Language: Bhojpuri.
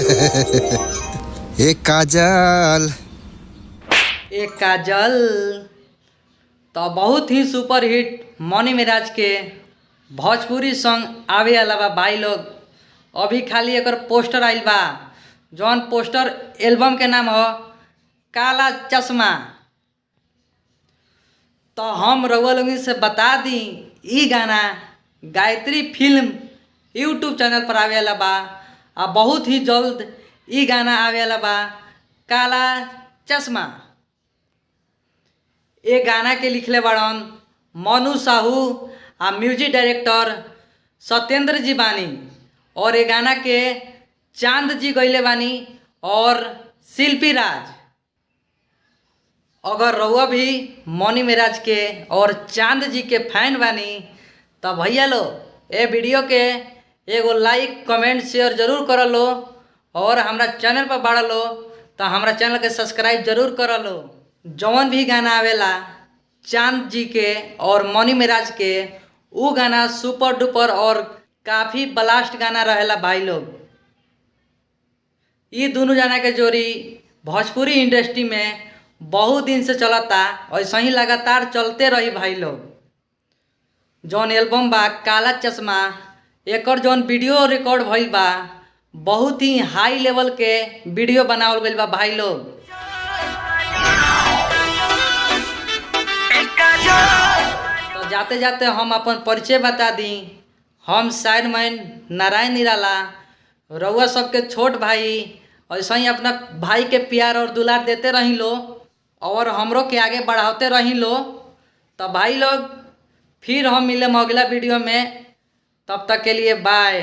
ए काजल। ए काजल। तो बहुत ही सुपर हिट मनी मिराज के भोजपुरी सॉन्ग आवे वाला बा भाई लोग। अभी खाली एकर पोस्टर आइल बा, जौन पोस्टर एल्बम के नाम ह काला चश्मा। तो हम रउआ लोगन से बता दी, ई गाना गायत्री फिल्म यूट्यूब चैनल पर आवे वाला बा आ बहुत ही जल्द ई गाना आवे वाला बा काला चश्मा। ये गाना के लिखले बाड़न मनु साहू आ म्यूजिक डायरेक्टर सत्येंद्र जी बानी और ये गाना के चांद जी गईले बानी और शिल्पी राज। अगर रउआ भी मनी मिराज के और चांद जी के फैन बानी तो भैया लो ए वीडियो के एगो लाइक कमेंट शेयर जरूर कर लो और हमरा चैनल पर बाढ़ लो तो हमरा चैनल के सब्सक्राइब जरूर कर लो। जौन भी गाना आवेला चांद जी के और मनी मिराज के, उ गाना सुपर डुपर और काफ़ी ब्लास्ट गाना रहेला भाई लोग। ये दोनों जना के जोड़ी भोजपुरी इंडस्ट्री में बहुत दिन से चलता, ऐसे ही लगातार चलते रही भाई लोग। जौन एल्बम बा काला चश्मा, एकर जौन वीडियो रिकॉर्ड भइल बा बहुत ही हाई लेवल के वीडियो बनावल गइल बा भाई लोग। तो जाते जाते हम अपन परिचय बता दी। हम शायरमैन नारायण निराला, रउआ सबके छोट भाई। ऐसे ही अपना भाई के प्यार और दुलार देते रही लो और हमरो के आगे बढ़ाते रही लो। तो भाई लोग फिर हम मिले अगला वीडियो में, तब तक के लिए बाय।